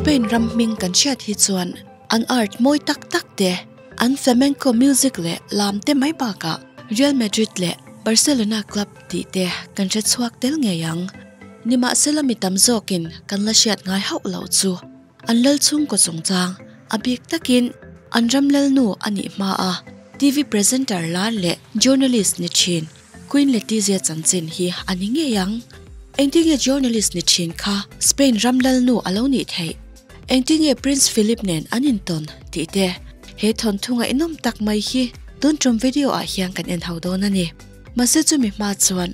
Spain ram hming kan hriat hi chuan an art mawi tak tak te, an flamenco music leh lam te mai bakah Real Madrid leh Barcelona club tih te kan hre chhuak tel ngei ang. Nimahsela mi tam zawkin kan la hriat ngai hauh loh chu an lal chhungkaw chungchang a bik takin an ram lalnu a nih hma a TV presenter lar leh journalist ni thin Queen Letizia chanchin hi a ni ngei ang. Engtinge journalist ni thin kha Spain ram lalnu a lo nih theih? Engtinge Prince Philip nen an intawn tih te he thawnthu ngaihnawm tak mai hi tun tum video ah hian kan en ho dawn a ni. Mahse chumi hma chuan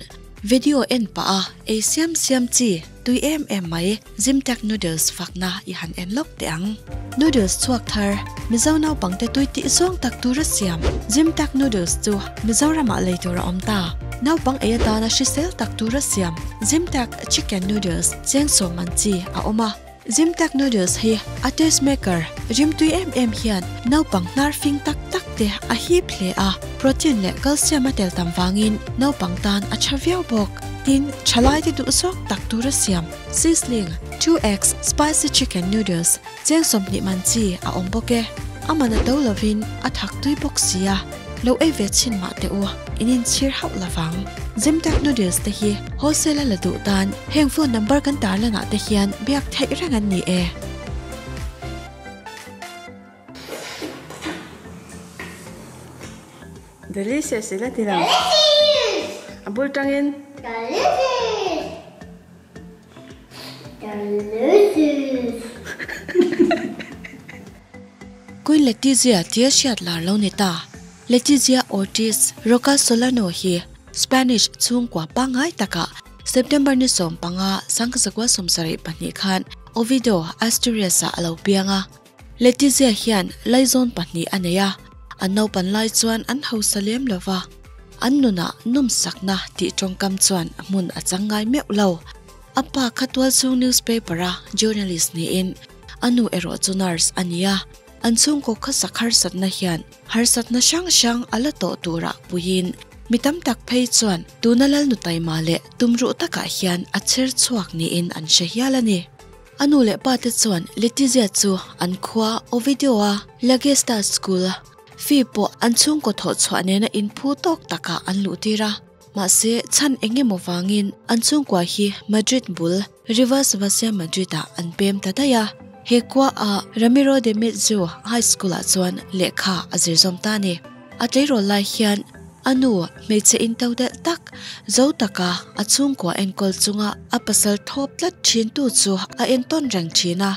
video en pah a ei siam siam chi tui em em mai Zimtak noodles fakna i han en lawk teh ang. Noodles chhuak thar Mizo naupangte tui tih zawng tak tura siam Zimtak noodles chu Mizoramah lei tur a awm ta. Naupang ei atana hrisel tak tura siam Zimtak chicken noodles cheng sawm man chi a awm a. Zimtak noodles hi a taste maker rimtui em em hian naupang hnar fing tak tak te a hip hle a, protein leh calcium a tel tam vangin naupang tan a tha viau bawk. Tin, thalai te duh zawk tak tura siam sizzling 2x spicy chicken noodles cheng 20 man chi a awm bawk e. A man a to lovin a thak tui bawk si a, lo ei ve chhin mah teh u, in inchhir hauh lovang. Zimtak noodles te hi wholesale a la duh tan heng phone number kan tarlan ah te hian biak theih reng an ni e. Delicious ila ti lo. A bul tangin. Delicious. Delicious. Queen Letizia tia hriat lar lo ni ta. Letizia Ortiz Roca Solano hi Spanish chhungkua pangngai takah September ni 15, 1972 khan Oviedo, Asturias-ah a lo piang a. Letizia hian laizawn pahnih a nei a, an naupan lai chuan an hausa lem lo va, an nunah nawmsakna tih tawngkam chuan hmun a chang ngai meuh lo. A pa kha tualchhung newspaper-a journalist niin a nu erawh chu nurse a ni a, an chhungkaw khawsak harsatna hian harsatna hrang hrang a la tawh turah puiin mi tam tak phei chuan tuna Lalnu Taima leh tumruh takah hian a chher chhuak niin an hre hial a ni. A nu leh pa te chuan Letizia chu an khua Ovidio-a La Gesta School fee pawh an chhungkaw thawh chhuah nena inphu tawk takah an luh tir a. Mahse, chhan eng emaw vangin an chhungkua hi Madrid bul Rivas Vacia Madrid-ah an pem ta daih a. He khuaah Ramiro de Metzu High School-ah chuan lehkha a zir zawm ta a ni. A tleirawl lai hian a nu hmeichhe into delh tak, zo taka a chhungkua enkawl chunga a pasal thawp tlat thintu chu a entawn reng thin a.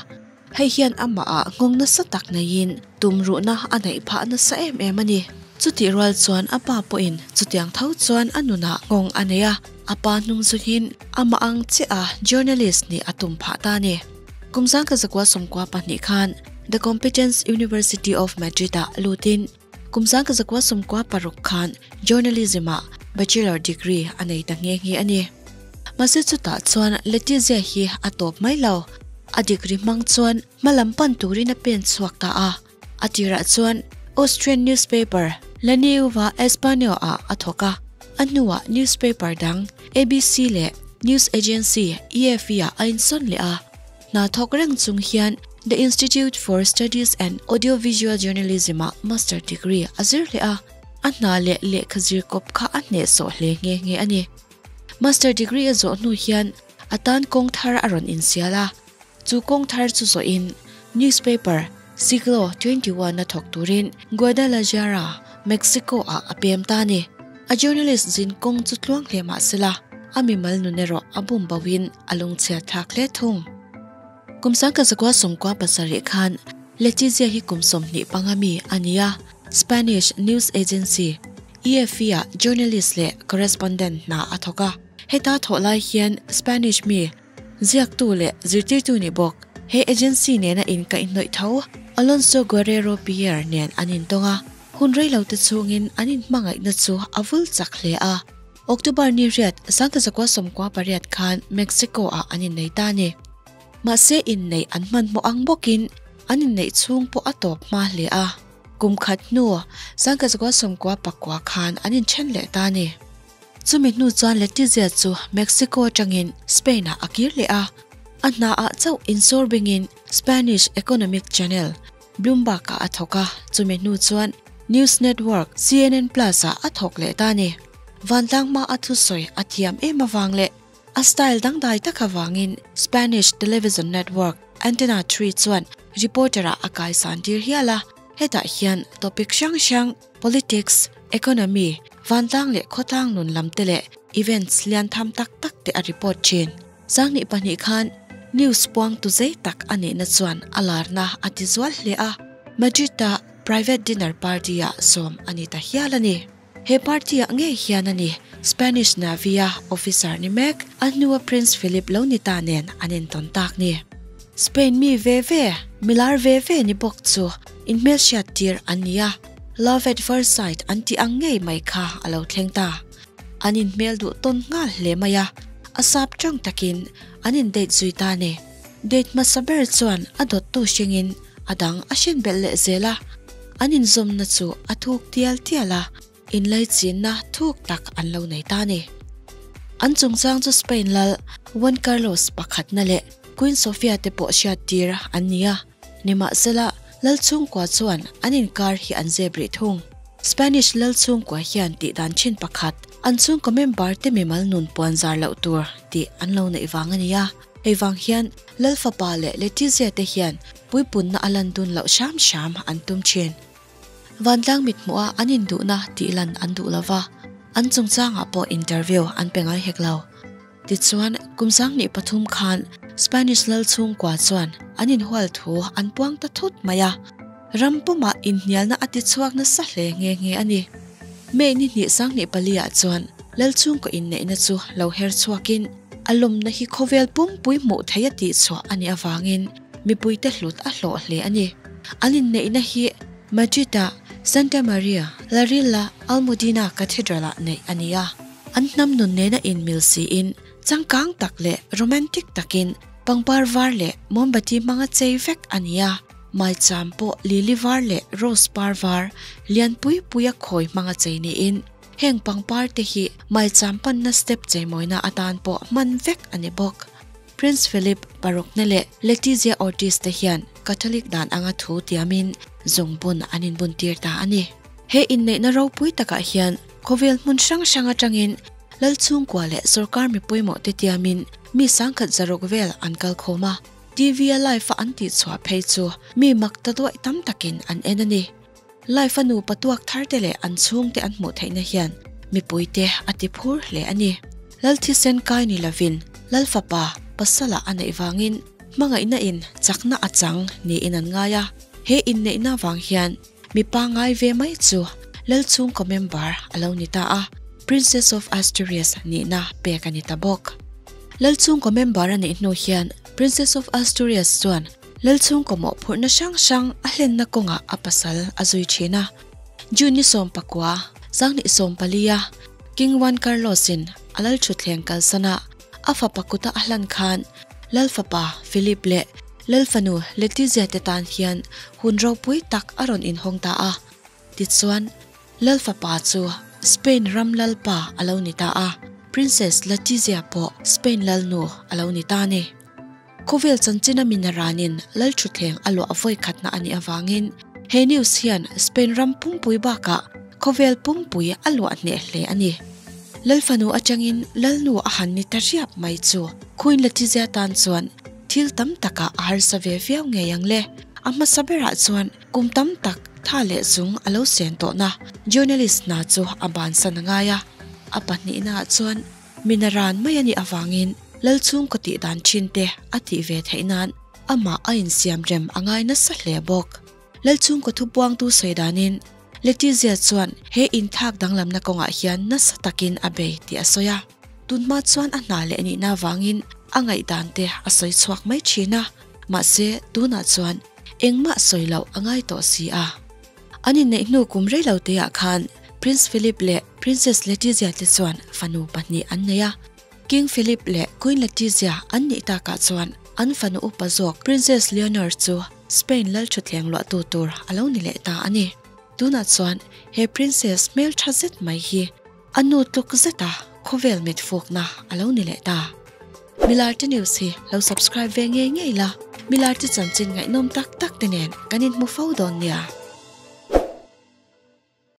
Hei hian amahah nghawng nasa tak neiin tumruhna a neih phah nasa em em a ni. Chutih rual chuan a pa pawhin chutiang tho chuan a nunah nghawng a nei a, a pa hnung zuhin amah ang chiah a journalist nih a tum phah ta a ni. Kum 1992 khan The Competence University of Madrid-ah lutin kum 1996 khan journalism-ah bachelor degree a nei ta nghe nghe a ni. Mahse chutah chuan Letizia hi a tawp mai lo. A degree hmang chuan hma lam pan turin a pen chhuak ta a. A tirah chuan Austrian newspaper La Nueva España-ah a thawk a. A hnuah newspaper dang ABC leh news agency EFE-ah a insawn leh a. Hna thawk reng chung hian The Institute for Studies and Audiovisual Journalism-ah master degree a zir leh a. A hna leh lehkha zir kawp kha a hnehsawh hle nghe nghe a ni. Master degree a zawh hnu hian a tan kawng thar a rawn insial a, chu kawng thar chu zawhin newspaper Siglo 21 a thawk turin Guadalajara, Mexico-ah a pem ta a ni. A journalist zin kawng chu tluang hle mah sela, a mimal nun erawh a bum boin a lungchhiat thlak hle thung. Kum 1997 khan Letizia hi kum 25 mi a ni a, Spanish news agency EFE-ah journalist leh correspondent hna a thawk a. Heta thawh lai hian Spanish mi, ziaktu leh zirtirtu ni bawk he agency nena inkaihhnawih tho Alonso Guerrero Pierre nen an intawng a, hun reilote chhungin an inhmangaihna chu a vul chak hle a. October ni riat 1998 khan Mexico-ah an innei ta a ni. Mahse inneih an hmanhmawh ang bawkin an inneih chhung pawh a tawp hma hle a. Kum khat hnu 1999 khan an inthen leh ta a ni. Chumi hnu chuan Letizia chu Mexico atangin Spain-ah a kir leh a. A hna ah chauh insawr bingin Spanish economic channel Bloomberg ah a thawk a, chumi hnu chuan news network CNN Plus ah a thawk leh ta a ni. Vantlang hma a thusawi a thiam em avang leh a style dangdai tak avangin Spanish television network Antena 3 chuan reporter ah a kaisan tir hial a, hetah hian topic hrang hrang politics, economy, vantlang leh khawtlang nun lam te leh events lian tham tak tak te a report thin. Sanghnih pahnih khan news puang tu zei tak a nihna chuan a larna a ti zual hle a, Madrid-a private dinner party-ah sawm a ni ta hial a ni. He party-ah ngei hian a ni Spanish Navy-a officer ni mek, a hnua Prince Philip lo ni ta nen an intawn tak ni. Spain mi ve ve, milar ve ve ni bawk chu inhmelhriat tir an ni a, love at first sight an tih ang ngei mai kha a lo thleng ta. An inhmel duh tawn nghal hle mai a, a sap tang takin an in date zui ta a ni. Date hmasa ber chuan a dawttu hringin a dang a hrin belh leh zel a, an inzawmna chu a thuk tial tial a, inlaichinna thuk tak an lo nei ta a ni. An chungchang chu Spain lal Juan Carlos pakhatna leh Queen Sofia te pawh hriattir an ni a. Nimahsela, lal chhungkua chuan an inkar hi an zep rih thung. Spanish lal chhungkua hian tih dan thin pakhat, an chhungkaw member te mimal nun puan zar loh tur tih an lo neih vang a ni a. Hei vang hian lal fapa leh Letizia te hian puipunna a lan dun loh hram hram an tum thin. Vantlang mithmuh a an induhna tih lan an duh lova, an chungchangah pawh interview an pe ngai hek lo. Tichuan, kum 2003 khan Spanish lal chhungkua chuan an inhual thu an puang ta thut mai a, ram pumah inhnialna a tichhuak nasa hle nghe nghe a ni. May ni hnih 2004 ah chuan lal chhungkaw inneihna chu lo her chhuakin a lawmna hi khawvel pumpui hmuh theih a tihchhuah a nih avangin mipuite hlut a hlawh hle a ni. An inneihna hi Madrid-a Santa Maria la Real la Almudena Cathedral-ah neih a ni a. An hnam nun nena inmil siin changkang tak leh romantic takin pangpar var leh mombati hmanga chei vek a ni a, maicham pawh lily var leh rose par var lian pui puia khawi hmanga chei niin heng pangpar te hi maicham panna step cheimawina atan pawh hman vek a ni bawk. Prince Philip parukna leh Letizia Ortiz te hian Catholic dan anga thu tiamin zungbun an inbuntir ta a ni. He inneihna ropui takah hian Khawvel hmun hrang hrang atangin lal chhungkua leh sorkar mi pawimawh te tiamin mi sangkhat zaruk vel an kal khawm a, TV a live a an tih chhuah phei chu mi mak ta duaih tam takin an en a ni. Live a nupa tuak thar te leh an chhungte an hmuh theihna hian mipui te a ti phur hle a ni. Lal thisen kai ni lovin lal fapa pasala a neih vangin hmangaihna in chakna a chang niin an ngai a, he inneihna vang hian Mi pangngai ve mai chu Lalchhungkaw member a lo ni ta a, Princess of Asturias nihna pek a ni ta bawk. Lalchhungkaw member a nih hnu hian Princess of Asturias chuan Lalchhungkaw mawhphurhna hrang hrang a hlenna kawngah a pasal a zui thin a. June ni 19, 2014 a King Juan Carlos-in a lalthutthleng kalsana a fapa kuta a hlan khan Lalfapa Philip leh Lalfanu Letizia te tan hian hun ropui tak a rawn inhawng ta a. Tichuan, Lalfapa chu Spain ram lalpa a lo ni ta a, Princess Letizia pawh Spain lalnu a lo ni ta a ni. Khawvel chanchina min ranin lalthutthleng a luah vawi khatna a nih avangin he news hian Spain ram pumpui bakah khawvel pumpui a luah hneh hle a ni. Lalfanu atangin lalnu a han ni ta riap mai chu Queen Letizia tan chuan Thil tam takah a harsa ve viau ngei ang le. A hmasa berah chuan kum tam tak tha leh zung a lo sen tawhna journalist hna chu a bansan a ngai a. A pahnihnaah chuan mina ran mai a nih avangin Lalchhungkaw tih dan thin te a tih ve theih nan amah a insiam rem a ngai nasa hle bawk. Lalchhungkaw thupuangtu sawi danin Letizia chuan he inthlak danglamna kawngah hian nasa takin a bei tih a sawi a. Tunhma chuan a hna leh nihna avangin a ngaihdan te a sawi chhuak mai thin a, mahse tunah chuan engmah sawi loh a ngai tawh si a. An inneih hnu kum rei lo teah khan Prince Philip leh Princess Letizia te chuan fanu pahnih an nei a. King Philip leh Queen Letizia an nih takah chuan an fanu upa zawk Princess Leonor chu Spain lal thutthleng luahtu tur a lo ni leh ta a ni. Tunah chuan he princess hmeltha zet mai hi a nu tluk zeta khawvel mit fukna a lo ni leh ta. Milarte News hi lo subscribe ve ngei ngei la, Milarte chanchin ngaihnawm tak tak te nen kan inhmu fo dawn nia.